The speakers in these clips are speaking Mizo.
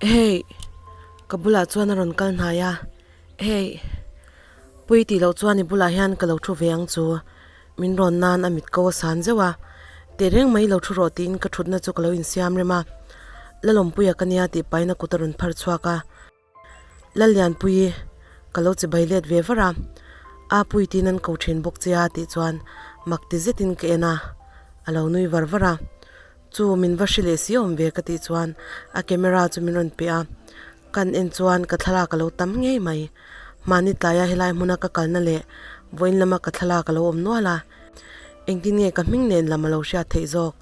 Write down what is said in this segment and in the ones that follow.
Hey! Ka bulah chuan a rawn kal hnai a, Hey! Pui tih loh chuan i bulah hian ka lo thu ve ang chu. Min rawn nan a mit ko a san zeuh a, Tehreng mai lo thu rawh tiin ka thutna chu ka lo insiam rem a. Lalawmpuia ka nia tih pahin a kut a rawn phar chhuak a. Lallianpuii, ka lo chibai let ve var a, Apui tiin an ko thin bawk che a tih chuan mak ti zetin ka en a, a lo nui var var a. Chu min va hre leh si awm ve ka tih chuan a camera chu min rawn pe a, kan en chuan ka thlalak a lo tam ngei mai. Mahni tlaia helai hmuna ka kalna leh vawiin lama ka thlalak a lo awm nual a, engtin nge ka hming nen lam a lo hriat theih zawk?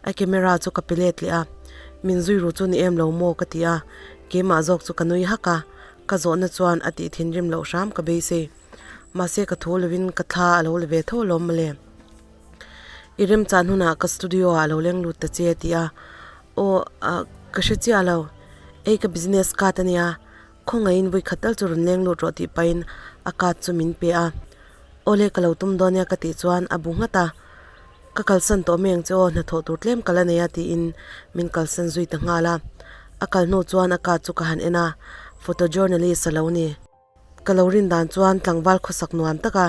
A camera chu ka pe let leh a, min zui ru chu ni em lo maw ka ti a, keimah zawk chu ka nui hak a, ka zawhna chuan a tih thinrim loh hram ka beisei. Mahse ka thu lovin ka thla a lo la ve tho alawm mawle. I remchan hunah ka studio ah lo leng lut ta che a ti a, aw ah ka hre chiah lo, ei ka business card a nia, Khawngaihin vawi khat tal chu rawn leng lut rawh tih pahin a card chu min pe a. Awle ka lo tum dawn nia ka tih chuan a bu nghat a. Ka kalsan tawh mai ang che aw, hnathawh tur tlem ka la nei a tiin min kalsan zui ta nghal a. A kal hnu chuan a card chu ka han en a, photojournalist a lo ni. Ka lo rin dan chuan tlangval khawsak nuam taka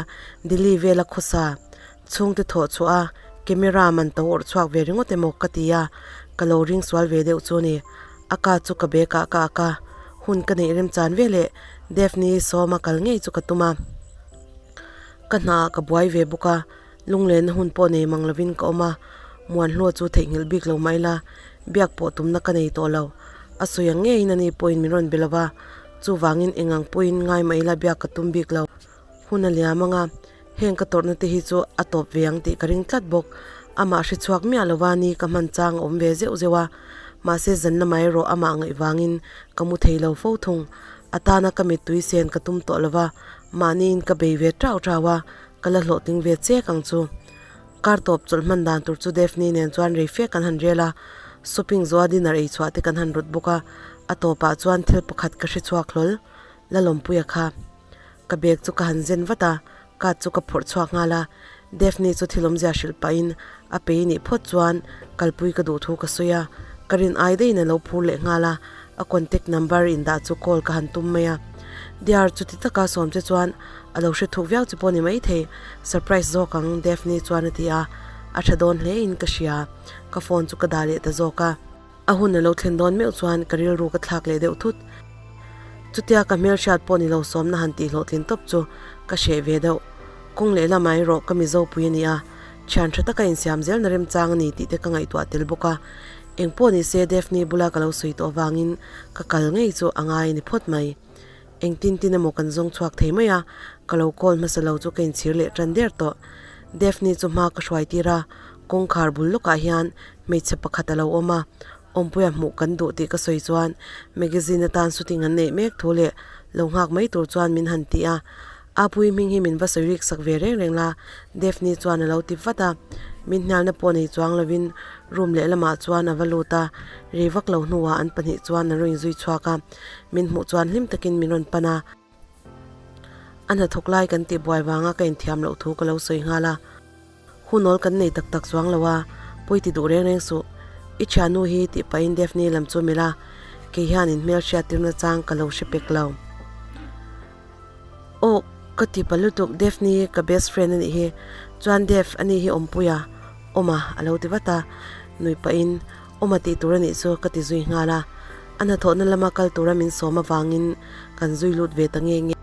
Delhi vela khawsa chhungte thawh chhuah a camera man to awrh chhuak ve ringawt emaw ka ti a, ka lo ring sual ve deuh chu ni. A ka chu ka bag ah ka ak a, hun ka neih remchan ve leh Daphne sawma kal ngei chu ka tum a. Ka hna ah ka buai ve bawk a, lunglenna hun pawh nei mang lovin ka awm a, Muanhlua chu theihnghilh bik lo mah ila, biak pawh tumna ka nei tawh lo. A sawi ang ngeiin ani pawhin min rawn be lo va, chuvangin eng ang pawhin ngai mah ila biak ka tum bik lo. Hun a liam ang a, heng ka tawrhna te hi chu a tawp ve ang tih ka ring tlat bawk. Amah hre chhuak miah lova ni ka hman chang a awm ve zeuh zeuh a, mahse zan lamah erawh amah ngaih vangin ka mu thei lo fo thung. A tana ka mittui sen ka tum tawh lova, mahniin ka bei ve tau tau a, ka la hlawhtling ve chek ang chu. Kar tawp chawlh hman dan tur chu Daphne nen chuan rei fe kan han rel a, shopping zawha dinner ei chhuah te kan han rawt bawk a, a tawpah chuan thil pakhat ka hre chhuak hlawl, Lalawmpuia kha. Ka bag chu ka han zen vat a, card chu ka phawrh chhuak nghal a, Daphne chu thil awmzia hrilh pahin a pei nih phawt chuan kalpui ka duh thu ka sawi a, ka rin ai daihin a lo phur leh nghal a, a contact number indah chu call ka han tum mai a. Dear, chuti taka sawm che chuan a lo hre thuk viau che pawh ni maithei, surprise zawk ang Daphne chuan a ti a, a tha dawn hle in ka hria, ka phone chu ka dah leh ta zawk a. A hun a lo thlen dawn meuh chuan ka rilru ka thlak leh deuh thut. Chutia ka hmelhriat pawh ni lo sawmna han tih hlawhtlin tawp chu ka hreh ve deuh. Kawng leh lamah erawh ka Mizo pui a ni a, thian tha taka insiam zelna remchang a ni tih te ka ngaihtuah tel bawk a. Eng pawh ni se Daphne bula ka lo sawi tawh avangin ka kal ngei chu a ngai a ni phawt mai. Engtin tin emaw kan zawng chhuak thei mai a, ka lo call hmasa lo chu ka inchhir leh tan der tawh. Daphne chu hma ka hruai tir a, kawngkhar bul lawkah hian hmeichhe pakhat a lo awm a, awmpuia hmuh kan duh tih ka sawi chuan magazine atan shooting an neih mek thu leh lo nghak mai tur chuan min han ti a, Apui hming hi min va sawi rik sak ve reng reng la, Daphne chuan a lo ti vat a, min hnialna pawh nei chuang lovin room lehlamah chuan a va lut a, rei vak lo hnuah an pahnih chuan an rawn inzui chhuak a, min hmuh chuan hlim takin min rawn pan a. A hnathawk lai kan tih buai vanga ka inthiam loh thu ka lo sawi nghal a, hunawl kan nei tak tak chuang lo a, pawi ti duh reng reng suh, i thiannu hi tih pahin Daphne lam chu milh a, kei hian in hmelhriat tirna chang ka lo hre pek lo. Aw ka ti pa lutuk Daphne ka best friend a nih hi, chuan Daph a ni hi awmpuia awm a a lo ti vat a, nui pahin Awma tih tur a nih chu ka ti zui nghal a, a hnathawhna lama kal tura min sawm avangin kan zui lut ve ta nge nge.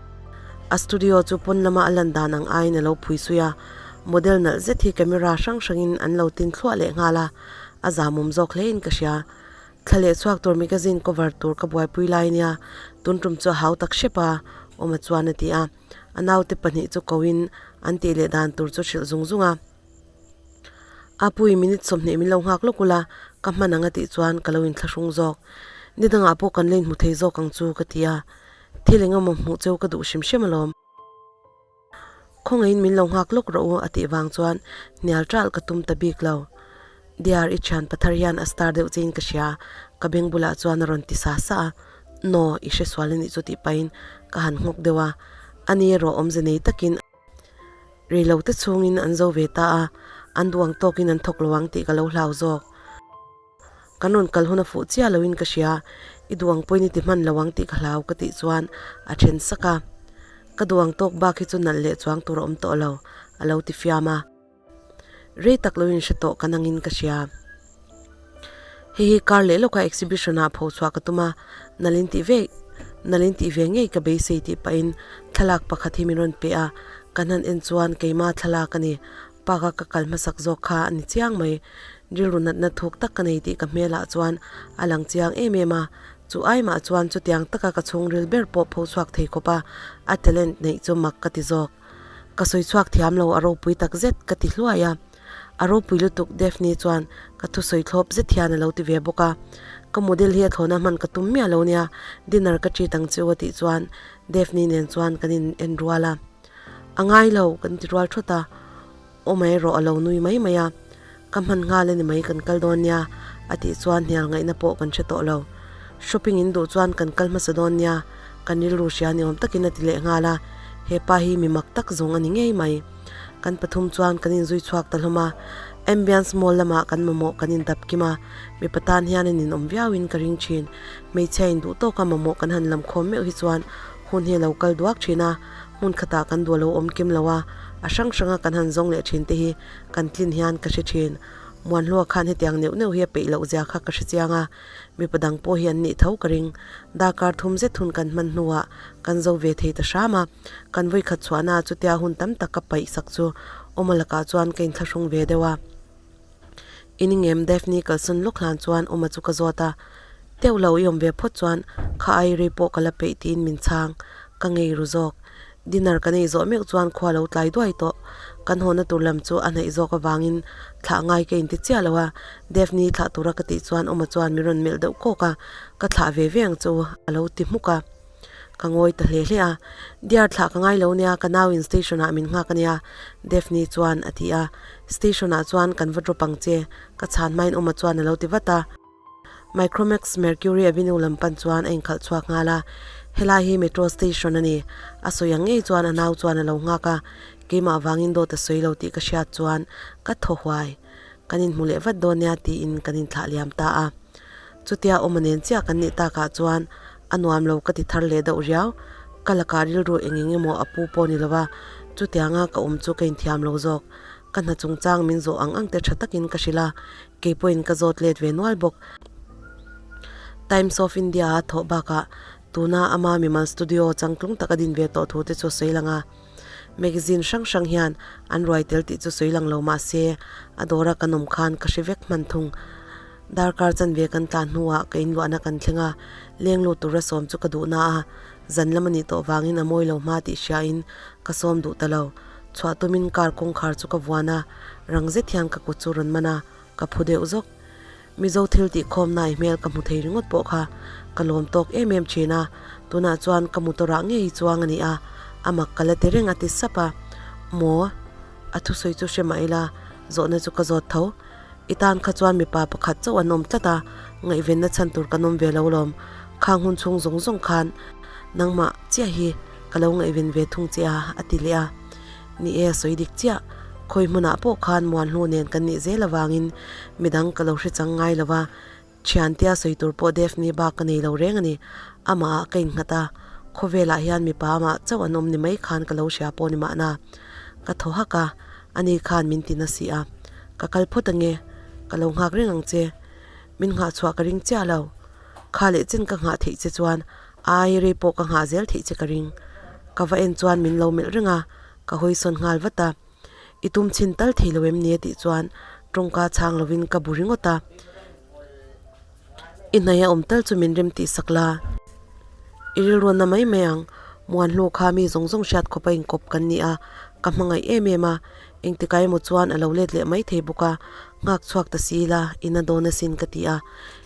A studio chu pawn lama a lan dan ang aiin a lo phui sui a, model nalh zet hi camera hrang hrangin an lo tin thluah leh nghal a, a zamawm zawk hlein ka hria. Thla leh chhuak tur magazine cover tur ka buaipui lai nia, tun tum chu a hau tak hrep a, Awma chuan a ti a, a naute pahnih chu koin an tih leh dan tur chu hrilh zung zung a. A pui minute 20 min lo nghak lawk ula, ka hman ang a tih chuan ka lo inthlahrung zawk. Ni dangah pawh kan la inhmu thei zawk ang chu ka ti a, thil eng emaw hmuh cheu ka duh hrim hrim alawm. Khawngaihin min lo nghak lawk rawh u a tih vang chuan hnial ṭalh ka tum ta bik lo. Dear i thian pathar hian a star deuh chein ka hria, ka beng bulah chuan a rawn ti sa sa a, No, i hresual a nih chu tih pahin ka han nghawk deuh a, ani erawh awmze nei takin Rei lo te chhungin an zo ve ta a, an duh ang tawkin an thawk lo ang tih ka lo hlau zawk. Kan rawn kal hun a fuh chiah loin ka hria. I duh ang pawhin i ti hman lo ang tih ka hlau ka tih chuan a then sak a. Ka duh ang tawk bak hi chu nalh leh chuang tur a awm tawh lo, a lo ti fiam a. Rei tak lo inhre tawh ka nangin ka hria. Hei hi kar leh lawka exhibition ah pho chhuah ka tum a, nalin tih ve nalin tih ve ngei ka beisei tih pahin thlalak pakhat hi min rawn pe a, kan han en chuan keima thlalak a ni. Park a ka kal hmasak zawk kha a ni chiang mai. Rilru natna thuk tak ka nei tih ka hmelah chuan a lang chiang em em a, chu aimah chuan chutiang taka ka chhungril ber pawh pho chhuak thei khawp a, a talent neih chu mak ka ti zawk. Ka sawi chhuak thiam lo a ropui tak zet ka ti hluai a. A ropui lutuk Daphne chuan ka thusawi thlawp zet hian a lo ti ve bawk a. Ka model hi a thlawna hman ka tum miah lo nia, dinner ka treat ang cheu a tih chuan Daphne nen chuan kan in en rual a. A ngai lo kan ti rual thawt a, aw mai rawh a lo nui mai mai a. Ka hman nghal a ni mai kan kal dawn nia a tih chuan hnial ngaihna pawh kan hre tawh lo. Shopping in duh chuan kan kal hmasa dawn nia kan rilru hria ni awm takin a ti leh nghal a, hepa hi mi mak tak zawng a ni ngei mai. Kan pathum chuan kan inzui chhuak ta hlawm a, Ambience Mall lamah kan mamawh kan indap kim a, mipa tan hian a ninawm viauin ka ring thin. Hmeichhia induh tawka mamawh kan han lam khawm meuh hi chuan hun hi a lo kal duak thin a, hmun khatah kan duh a lo awm kim lo a, a hrang hranga kan han zawng leh thin te hi kan tlin hian ka hre thin. Muanhlua khan hetiang neuh neuh hi a peih loh zia kha ka hre chiang a, mipa dang pawh hi an nih tho ka ring. Darkar thum zet hun kan hman hnuah kan zo ve thei ta hram a, kan vawikhat chhuahna chutia hun tam tak ka paih sak chu Awma lakah chuan ka inthlahrung ve deuh a. Iningem Daphne kalsan lawk hlan chuan Awma chu ka zawt a, Teuh lo i awm ve phawt chuan kha ai rei pawh ka la peih tiin min chhang, ka ngei ru zawk. Dinner kan ei zawh meuh chuan khua lo tlai duai tawh. Kan hawna tur lam chu a hnaih zawk avangin thlah ngai ka inti chiah lo a, Daphne thlah tura ka tih chuan Awma chuan min rawn melh deuh kawk a, ka thlah ve ve ang chu a lo ti hmuk a. Ka ngawi ta hle hle a, Dear thlah ka ngai lo nia, ka nau in station ah min nghak ania Daphne chuan a ti a, Station ah chuan kan va drop ang che, ka chhan hmain Awma chuan a lo ti vat a. Micromax Mercury Avenue lam pan chuan a inkhalh chhuak nghal a, helai hi metro station a ni. A sawi ang ngei chuan a nau chuan a lo nghak a, keimah vangin dawt a sawi lo tih ka hriat chuan ka thaw huai. Kan inhmu leh vat dawn nia tiin kan inthlah liam ta a. Chutia awma nen chiah kan nih takah chuan a nuam lo ka ti thar leh deuh riau. Ka lakah rilru eng eng emaw a pu pawh ni lo va, chutianga ka awm chu ka inthiam lo zawk. Ka hna chungchang min zawh ang ang te tha takin ka hrilh a, Kei pawhin ka zawt let ve nual bawk. Times of India a thawh bakah tuna ama mimal studio changtlung tak a din ve tawh thu te chu a sawi lang a. Magazine hrang hrang hian an ruai tel tih chu sawi lang lo mah se a dawra kan awm khan ka hre vek hman thung. Darkar chanve kan tlan hnuah ka inluahna kan thleng a, leng lut tura sawm chu ka duh na a, zan lam a nih tawh vangin a mawi lo hma tih hriain ka sawm duh ta lo. Chhuah tumin car kawngkhar chu ka vuan a, rang zet hian ka kut chu rawn man a, ka phu deuh zawk. Mizo thil tih khawmna i hmel ka hmu thei ringawt pawh kha ka lawm tawk em em thin a, tunah chuan ka motor ah ngei chuang a ni a, a mak ka la ti reng a ti sap a. Maw? A thusawi chu hre mah ila, zawhna chu ka zawt tho. I tan kha chuan mipa pakhat chauh an awm tlat a, ngaihvenna chhan tur kan awm ve lo lawm. Khang hun chhung zawng zawng khan nangmah chiah hi ka lo ngaihven ve thung che a, a ti leh a. Ni e, a sawi dik chiah. Khawi hmunah pawh khan Muanhlu nen kan nih zel avangin midang ka lo hre chang ngai lo va, thiantea sawi tur pawh Daphne bak ka nei lo reng a ni. Amahah ka innghat a, khawvelah hian mipa amah chauh an awm ni mai khan ka lo hria pawh ni mahna. Ka thaw hak a, ani khan min ti na si a. Ka kal phawt ange, ka lo nghak reng ang che. Min nghah chhuah ka ring chiah lo. Kha leh chin ka nghah theih che chuan ai rei pawh ka nghah zel theih che ka ring. Ka va en chuan min lo melh reng a, ka hawi sawn nghal vat a. I tum chhin tal thei lo em ni a tih chuan tawngka chhang lovin ka bu ringawt a. I hnaih a awm tal chu min rem tih sak la. I rilruanna mai mai ang, Muanhlu kha mi zawng zawng hriat khawp a inkawp kan ni a, ka hmangaih em em a, engtikah emaw chuan a lo let leh mai thei bawk a, nghak chhuak ta si ila, in a dawn asin ka ti a.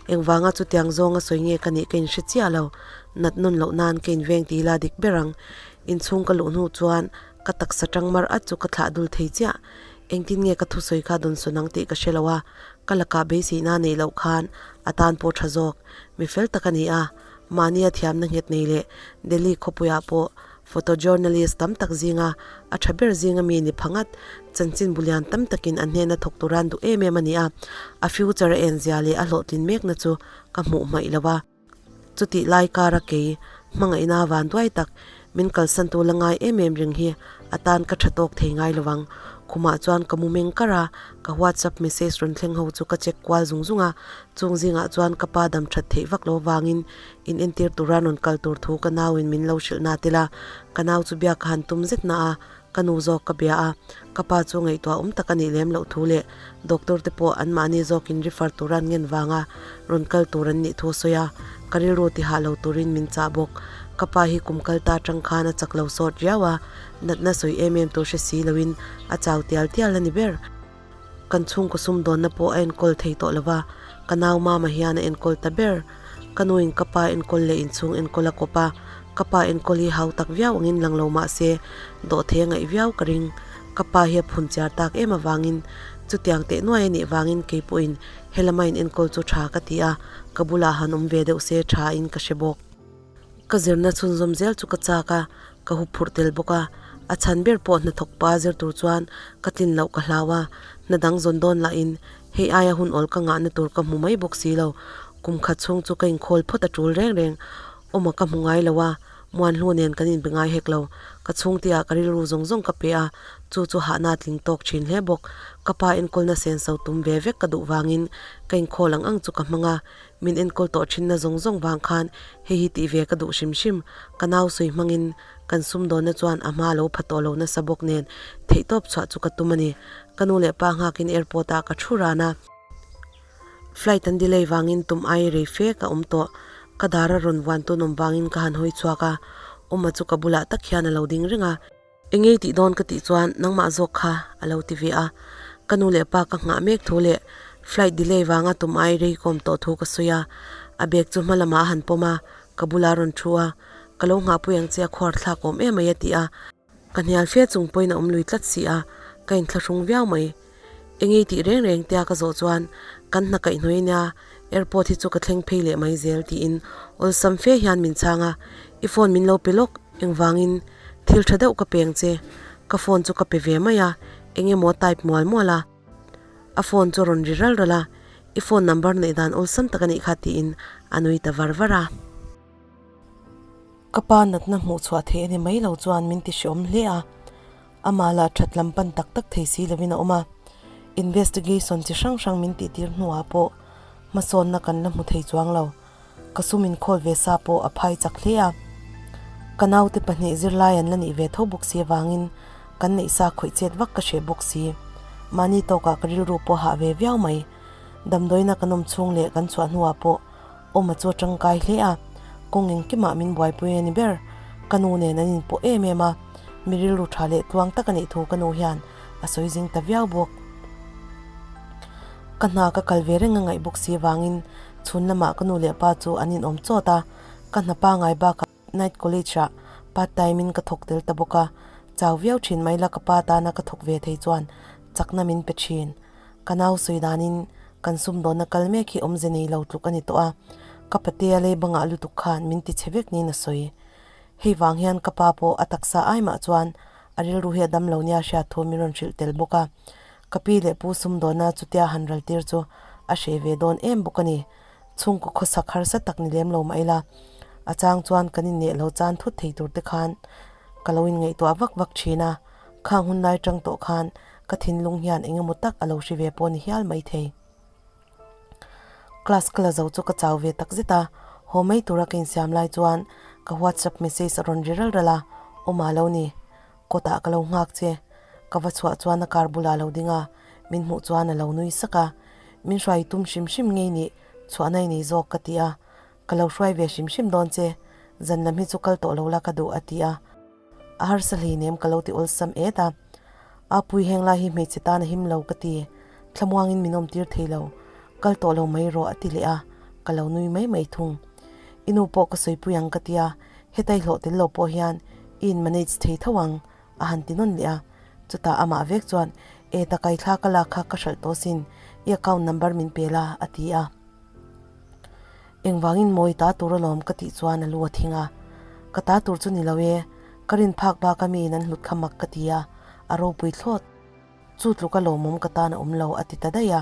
Engvanga chutiang zawnga sawi nge ka nih ka inhre chiah lo, nat nawn loh nan ka inveng ti ila dik ber ang. Inchhung ka luh hnu chuan ka taksa tang mar at chu ka thlah dul thei chiah. Engtin nge ka thusawi kha dawn sawn ang tih ka hre lo a, ka lakah beiseina neih loh khan a tan pawh tha zawk. Mi fel tak a ni a, mahnia thiamna nghet nei leh Delhi khawpuiah pawh photojournalist tam tak zinga a tha ber zinga mi ni phangat chanchin bulian tam takin an hnena thawk tur an duh em em a ni a, a future a enzia leh a hlawhtlin mekna chu ka hmuh hmaih lo a. Chutih lai kara kei hmangaihna vanduai tak min kalsan tu la ngai em em reng hi a tan ka tha tawk thei ngai lovang. Khumah chuan ka mu meng kar a, ka whatsapp message rawn thleng ho chu ka check kual zung zung a, chung zingah chuan ka pa dam that theih vak lo vangin in entir tura rawn kal tur thu ka nauin min lo hrilh na tel a, ka nau chu biak ka han tum zet na a, Ka nu zawk ka bia a, ka pa chu ngaihtuah awm tak a nih lem loh thu leh doctor te pawh anmahni zawkin refer tura an ngen vanga rawn kal tur an nih thu a sawi a, ka rilru ti hah lo turin min chah bawk. Ka pa hi kum kal ta atang khan a chak lo sawt riau a, natna sawi em em tur hre si loin a chau tial tial a ni ber. Kan chhungkaw sumdawnna pawh a enkawl thei tawh lo va, ka nau mama hian a enkawl ta ber. Ka nuin ka pa enkawl leh inchhung enkawl a kawp a, ka pa enkawl hi hau tak viau angin lang lo mah se dawhthei a ngaih viau ka ring. Ka pa hi a phun chiar tak em avangin chutiang teh nuai a nih vangin kei pawhin helama in enkawl chu tha ka ti a, ka bulah han awm ve deuh se tha in ka hre bawk. Ka zirna chhunzawm zel chu ka chak a, ka hup phurh tel bawk a. A chhan ber pawh hnathawk pa zir tur chuan ka tlin loh ka hlau a, hna dang zawn dawn lahin hei aia hun awl ka ngahna tur ka hmu mai bawk si lo. Kum khat chhung chu ka inkhawl phawt a tul reng reng. Awma ka hmu ngai lo a, Muanhlu nen kan inbe ngai hek lo. Ka chhungte ah ka rilru zawng zawng ka pe a, chu chu hahna a tling tawk thin hle bawk. Ka pa enkawlna senso tum ve vek ka duh vangin ka inkhawl ang ang chu ka hmang a, Min enkawl tawh thinna zawng zawng vang khan hei hi tih ve ka duh hrim hrim. Ka nau sawi hmangin kan sumdawnna chuan a hma lo pha tawh lo nasa bawk nen theihtawp chhuah chu ka tum a ni. Ka nu leh pa nghakin airport ah ka thu ran a. Flight an delay vangin tum ai rei fe ka awm tawh. Ka dar a rawn vuan tun awm vangin ka han hawi chhuak a, Awma chu ka bulah tak hian a lo ding reng a. Engei tih dawn ka tih chuan nangmah zawk kha a lo ti ve a, ka nu leh pa ka nghah mek thu leh flight delay vanga tum ai rei kawm tawh thu ka sawi a, a bag chu hma lamah a han pawm a, ka bula rawn thu a, ka lo nghahpui ang che a khuar thlak awm em mai a ti a, ka hnial fe chung pawhin a awm lui tlat si a, ka inthlahrung viau mai. Engei tih reng reng tia ka zawh chuan kan hna kaih hnuai nia airport hi chu ka thleng phei leh mai zel tiin awlsam fe hian min chhang a, i phone min lo pe lawk engvangin thil tha deuh ka peng che ka phone chu ka pe ve mai a eng emaw type mual mual a a phone chu a rawn ri ral ral a i phone number neih dan awlsam tak a nih kha tiin a nui ta var var a. Ka pa natna hmuh chhuah theih a ni mai lo chuan min ti hreawm hle a. Amah lah that lam pan tak tak thei si lovin a awm a, investigation chi hrang hrang min tihtir hnuah pawh hmasawnna kan la hmu thei chuang lo. Ka sum inkhawl ve sa pawh a phai chak hle a. Ka naute pahnih zirlai an la nih ve tho bawk si avangin kan neih sa khawih chet vak ka hreh bawk si. Mahni tawkah ka rilru pawh hah ve viau mai. Damdawiina kan awm chhung leh kan chhuah hnuah pawh Awma chu a tangkai hle a, kawng engkimah min buaipui a ni ber. Ka nu nen an inpawh em em a, mi rilru tha leh tluang tak a nih thu ka nu hian a sawi zing ta viau bawk. Ka hna ka kal ve reng a ngaih bawk si avangin chhun lamah ka nu leh pa chu an inawm chawt a, ka hna pangai bakah Night College ah part time in ka thawk tel ta bawk a, chau viau thin mai la ka pa tana ka thawk ve thei chuan chakna min pe thin. Ka nau sawi danin kan sumdawnna kal mek hi awmze nei lo tluk a ni tawh a, ka patea lei bangah lutuk khan min ti chhe vek niin a sawi. Hei vang hian ka pa pawh a taksa ai mah chuan a rilru hi a dam lo nia hriat thu min rawn hrilh tel bawk a, ka pi leh pu sumdawnna chutia han ral tir chu a hreh ve dawn em bawk a ni. Chhungkaw khawsak harsa tak ni lem lo mah ila, a chang chuan kan inneh lo chan thut thei tur te khan ka lo inngaihtuah vak vak thin a, khang hun lai tang tawh khan ka thinlung hian eng emaw tak a lo hri ve pawh ni hial mai thei. Class ka la zo chu ka chau ve tak zet a, haw mai tura ka insiam lai chuan ka whatsapp message a rawn ri ral ral a, awmah lo ni. Kawtah ka lo nghak che. Ka va chhuah chuan a car bulah a lo ding a, min hmuh chuan a lo nui sak a. Min hruai tum hrim hrim ngei nih chhuahna i nei zawk ka ti a. Ka lo hruai ve hrim hrim dawn che, zan lam hi chu kal tawh lo la ka duh a ti a. A harsa hleinem ka lo ti awlsam et a. A pui heng lai hi hmeichhe tan a him lo ka ti, thlamuangin min awm tir thei lo, kal tawh lo mai rawh a ti leh a, ka lo nui mai mai thung. I nu pawh ka sawipui ang ka ti a, hetai hlawh tel lo pawh hian i in manage thei tho ang a han ti nawn leh a, chutah amah vek chuan e takai thla ka lak kha ka hralh tawh sin, i account number min pe la a ti a. Engvangin mawi ta tur alawm ka tih chuan a lu a thing a, ka ta tur chu ni lo e, ka rin phak bak a mi in an hlut kha mak ka ti a, a ropui thlawt. Chu tluk a lawmawm ka tan a awm lo a ti ta daih a,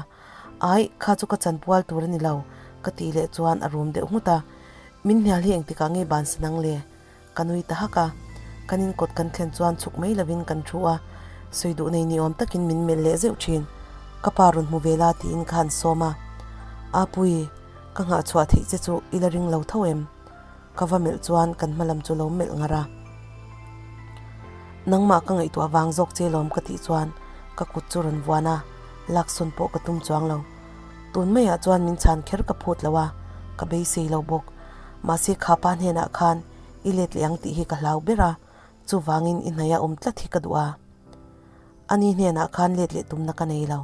Ai, kha chu ka chanpual tur a ni lo ka tih leh chuan a rum deuh nghut a. Min hnial hi engtikah nge ban sa nang le? Ka nui ta hak a. Kan in kawt kan thlen chuan chhuk mai lovin kan thu a, sawi duh nei ni awm takin min melh leh zeuh thin. Ka pa rawn hmu ve la tiin ka han sawm a. Apui, ka nghah chhuah theih che chu i la ring lo tho em? Ka va melh chuan kan hma lam chu lo melh ngar a. Nangmah ka ngaihtuah vang zawk che lawm ka tih chuan ka kut chu rawn vuan a, laksawn pawh ka tum chuang lo. Tun maiah chuan min chhan kher ka phut lo a, ka beisei lo bawk. Mahse kha pa hnenah khan i let leh ang tih hi ka hlau ber a, chuvangin i hnaih a awm tlat hi ka duh a. Ani hnenah khan let leh tumna ka nei lo.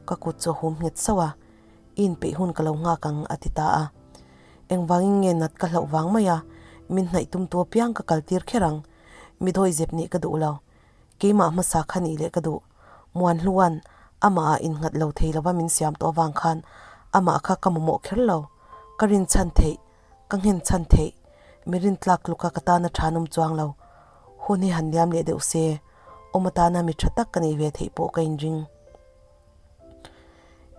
Ka kut chu a hum nghet sauh a, i inpeih hun ka lo nghak ang a ti ta a. Engvangin nge nat ka hlauh vang mai a, min hnaih tumtu apiang ka kaltir kher ang. Mi dawihzep nih ka duh lo. Keimah hmasa kha nih leh ka duh. Muanhluan amah ah innghat lo thei lova min siam tawh avang khan amah kha ka mamawh kher lo. Ka rin chhan theih, ka nghen chhan theih, mi rin tlak tluka ka tana tha nawm chuang lo. Hun hi han liam leh deuh se, awm atana mi tha tak ka neih ve theih pawh ka inring.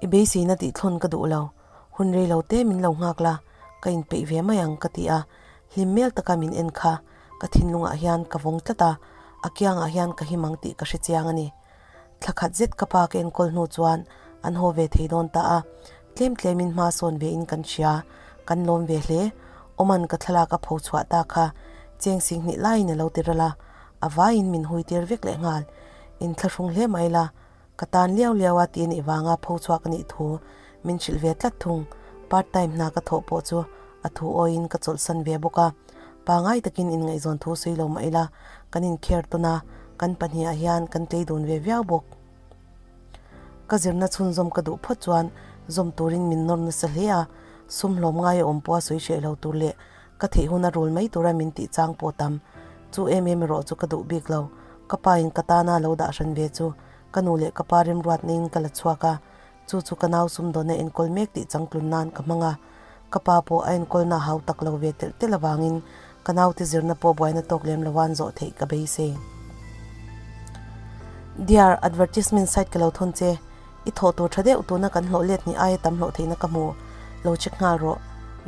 I beiseina tih thlawn ka duh lo, hun rei lo te min lo nghak la, ka inpeih ve mai ang ka ti a, hlim mel taka min en kha ka thinlungah hian ka vawng tlat a, a kiangah hian ka him ang tih ka hre chiang a ni. Thla khat zet ka pa ka enkawl hnu chuan an haw ve thei dawn ta a, tlem tlemin hma sawn ve in kan hria, kan lawm ve hle. Awman ka thlalak a pho chhuah ta kha cheng singhnih laiin a lo ti ral a, a vaiin min hui tir vek leh nghal. Inthlahrung hle mai la, Ka tan liau liau a ti nih vanga pho chhuak a nih thu min hrilh ve tlat thung. Part time hna ka thawh pawh chu a thu awiin ka chawlhsan ve bawk a. Pangai takin inngaihzawn thu sawi lo mah ila kan inkher tawn a, kan pahnihah hian kan tlei dun ve viau bawk. Ka zirna chhunzawm ka duh phawt chuan zawm turin min nawr nasa hle a, sum hlawm ngai a awm pawha sawi hreh lo tur leh Ka theih hun a rul mai tura min tih chang pawh tam. Chu em em erawh chu ka duh bik lo. Ka pa in ka tana lo dah hran ve chu ka nu leh ka pa remruatna in ka la chhuak a, chu chu ka nau sumdawnna enkawl mek tih changtlun nan ka hmang a. Ka pa pawh a enkawlna a hau tak lo ve telh telh avangin ka naute zirna pawh buaina tawk lem lo an zawh theih ka beisei. Dear, advertisement site ka lo thawn che. I thawh tur tha deuh tuna kan hlawh let ni aia tam hlawh theihna ka hmu, lo check nghal rawh,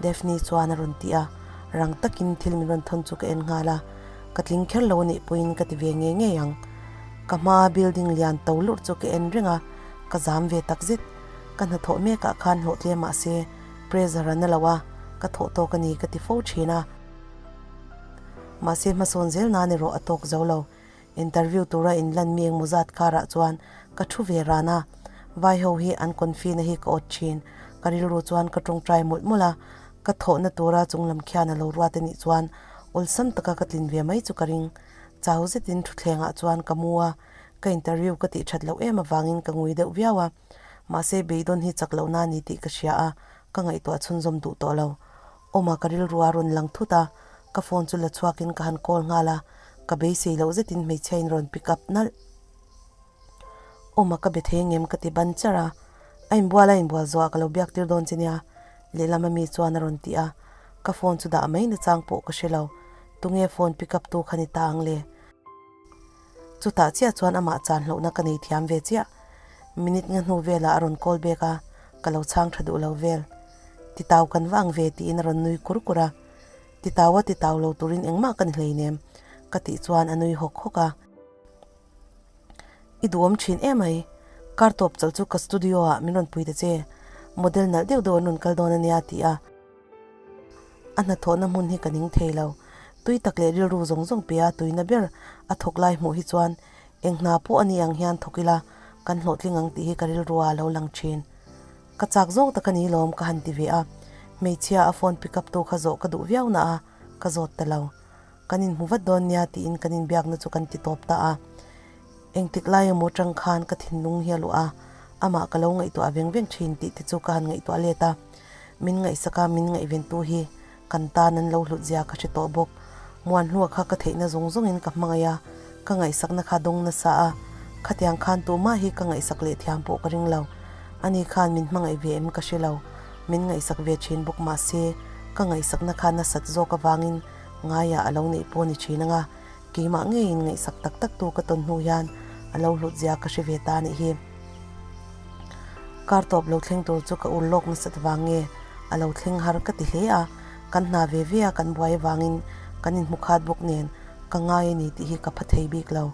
Daphne chuan a rawn ti a, rang takin thil min rawn thawn chu ka en nghal a, ka tling kher lo anih pawhin ka ti ve ngei ngei ang. Ka hmaa building lian to lurh chu ka en reng a, ka zam ve tak zet. Ka hnathawh mekah khan hlawh tlem mah se pressure a na lo a, ka thawh tawk a ni ka ti fo thin a. Mahse hmasawn zel nan erawh a tawk zo lo. Interview tura inlan mi engmaw zat karah chuan ka thu ve ran a, vai ho hi an confi na hi ka awt thin. Ka rilru chuan ka tawngtai mawlh mawlh a, ka thawhna tura chunglam khian a lo ruat anih chuan awlsam taka ka tlin ve mai chu ka ring. Chau zetin thuthlengah chuan ka mu a, ka interview ka tih that loh em avangin ka ngui deuh viau a, mahse beidawn hi chak lohna a ni tih ka hria a, ka ngaihtuah chhunzawm duh tawh lo. Awma ka rilru a rawn lang thut a, ka phone chu la chhuakin ka han call nghal a, ka beisei loh zetin hmeichhia in rawn pick up nalh. Awma ka be thei ngem ka ti ban char a, a inbual a inbual zawhah ka lo biak tir dawn che nia, lehlam ami chuan a rawn ti a, ka phone chu dah mai nachang pawh ka hre lo, tunge phone pick up tu kha ni ta ang le? Chutah chiah chuan amah chan hlauhna ka nei thiam ve chiah. Minute nga hnu velah a rawn call back a, ka lo chhang tha duh lo vel. Titau kan va ang ve tiin a rawn nui kur kur a. Titau a titau lo turin engmah ka ni hleinem ka tih chuan a nui hawk hawk a. I duhawm thin emai, kar tawp chawlh chu ka studio ah min rawn pui ta che, model nalh deuh deuh an rawn kal dawn ania a ti a. A hnathawhna hmun hi ka ning thei lo. Tui tak leh rilru zawng zawng pe a tuina ber a thawk lai hmuh hi chuan eng hna pawh a ni ang hian thawk ila kan hlawhtling ang tih hi ka rilru ah a lo lang thin. Ka chak zawng tak a ni lawm ka han ti ve a, hmeichhia a phone pick up tu kha zawh ka duh viau na a, ka zawt ta lo. Kan inhmu vat dawn nia tiin kan inbiakna chu kan ti tawp ta a. Engtik lai emaw tang khan ka thinlung hi a luah a, amah ka lo ngaihtuah veng veng thin tih te chu ka han ngaihtuah let a. Min ngaihsak a, min ngaihventu hi kan tan an lo hlut zia ka hre tawh bawk. Muanhlua kha ka theihna zawng zawngin ka hmangaih a, ka ngaihsakna kha dawng nasa a, khatiang khan tumah hi ka ngaihsak leh thiam pawh ka ring lo. Ani khan min hmangaih ve em ka hre lo, min ngaihsak ve thin bawk mah se, ka ngaihsakna kha nasat zawk avangin ngaiah a lo neih pawh ni thin anga keimah ngeiin ngaihsak tak tak tu ka tawn hnu hian a lo hlut zia ka hre ve ta anih hi. Kar tawp lo thleng tur chu ka ur lawk nasat vang nge a lo thleng har ka ti hle a. Kan hna ve ve a kan buai avangin kan inhmu khat bawk nen ka ngai a ni tih hi ka pha thei bik lo.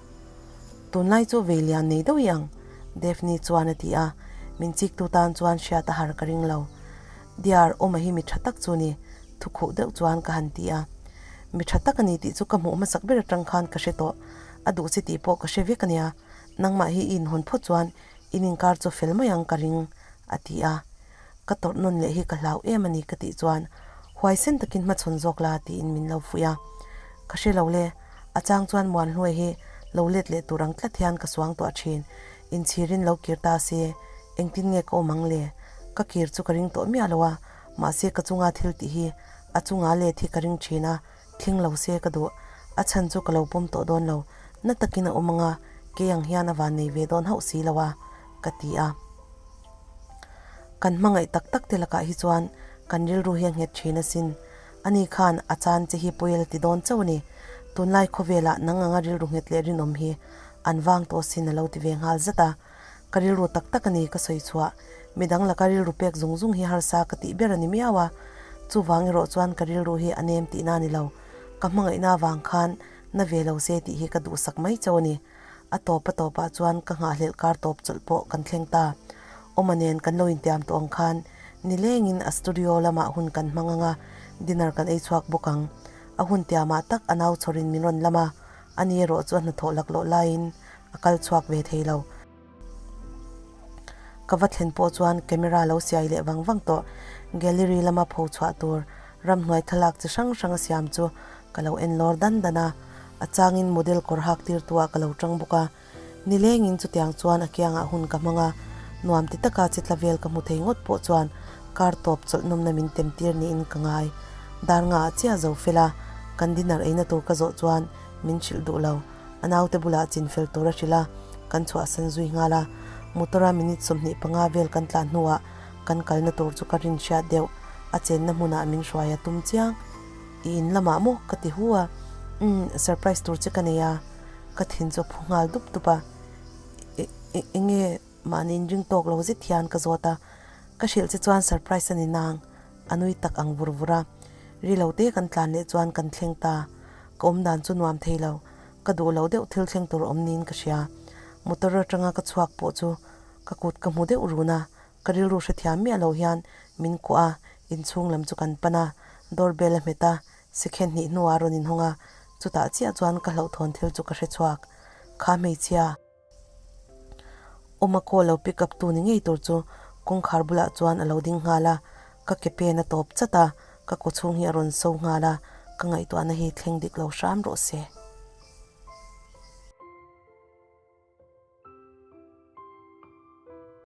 Tunlai chu vei lian nei deuh i ang, Daphne chuan a ti a, min chiktu tan chuan hriat a har ka ring lo. Dear, awma hi mi tha tak chu ni, thukhuh deuh chuan ka han ti a. Mi tha tak a ni tih chu ka hmuh hmasak ber atang khan ka hre tawh, a duh chi tih pawh ka hre vek a nia, nangmah hi i inhawn phawt chuan in inkar chu fel mai ang ka ring, a ti a. Ka tawrh nawn leh hi ka hlau em a ni ka tih chuan huaisen takin hmachhawn zawk la tiin min lo fuih a. Ka hre lo le, a chang chuan Muanhluai hi lo let leh tur ang tlat hian ka suang tuah thin. Inchhirin lo kir ta se, engtin nge ka awm ang le? Ka kir chu ka ring tawh miah lo a, mahse ka chunga thil tih hi a chunga let hi ka ring thin a, thleng lo se ka duh. A chhan chu ka lo pawm tawh dawn lo, na takin a awm ang a, kei ang hian a van nei ve dawn hauh si lo a, ka ti a. Kan hmangaih tak tak te lakah hi chuan kan rilru hi a nghet thin asin. Ani khan a chan che hi pawi a la ti dawn chauh a ni. Tunlai khawvelah nang anga rilru nghet leh rinawm hi an vang tawh asin a lo ti ve nghal zat a. Ka rilru tak tak a ni ka sawi chhuah. Midang laka rilru pek zung zung hi harsa ka tih ber a ni miau a. Chuvang erawh chuan ka rilru hi a nem tihna a ni lo. Ka hmangaihna avang khan na ve lo se tih hi ka duhsak mai chauh a ni. A tawp a tawpah chuan ka nghahhlelh kar tawp chawlh pawh kan thleng ta. Awma nen kan lo intiam tawh ang khan nilengin a studio lamah hun kan hmang ang a, dinner kan ei chhuak bawk ang. A hun tiamah tak a nau chhawrin min rawn lam a, ani erawh chu a hnathawh laklawh laiin a kal chhuak ve thei lo. Ka va thlen pawh chuan camera lo siai leh vang vang tawh. Gallery lama pho chhuah tur ramhnuai thlalak chi hrang hrang a siam chu ka lo en lawr dan dan a. A changin model kawr hak tir tu ah ka lo tang bawk a. Nilengin chutiang chuan a kiangah hun ka hmang a. Nuam ti taka chi tla vel ka hmu thei ngawt pawh chuan kar tawp chawlh nawmna min tem tir niin ka ngai. Dar nga ah chiah zo fel a, kan dinner eina tur ka zawh chuan min hrilh duh lo. A naute bulah chin fel tur a hrilh a, kan chhuahsan zui nghal a. Motor a minute 25 vel kan tlan hnuah kan kalna tur chu ka rin hriat deuh, a chenna hmunah min hruai a tum chiang. I in lamah maw? ka ti hu a. Umm, surprise tur che ka nei a, ka thin chu a phu nghal dup dup a. Enge mahni inring tawk lo zet hian ka zawt a, ka hrilh che chuan surprise a ni nang, a nui tak ang vur vur a. Ri lo te kan tlan leh chuan kan thleng ta. Ka awm dan chu nuam thei lo, ka duh lo deuh thil thleng tur awm niin ka hria. Motor atanga ka chhuak pawh chu ka kut ka hmu deuh run a, ka rilru hrethiam miah lo hian min kuah a, inchhung lam chu kan pan a, door bell a hmet a, sikhen hnih hnuah a rawn inhawng a, chutah chiah chuan ka hlauhthawn thil chu ka hre chhuak. Kha hmeichhia. Awma call lo pick up tu ni ngei tur chu kawngkhar bulah chuan a lo ding nghal a, ka ke pen a tawp chat a, ka kawchhung hi a rawn so nghal a, ka ngaihtuahna hi thleng dik lo hram rawh se.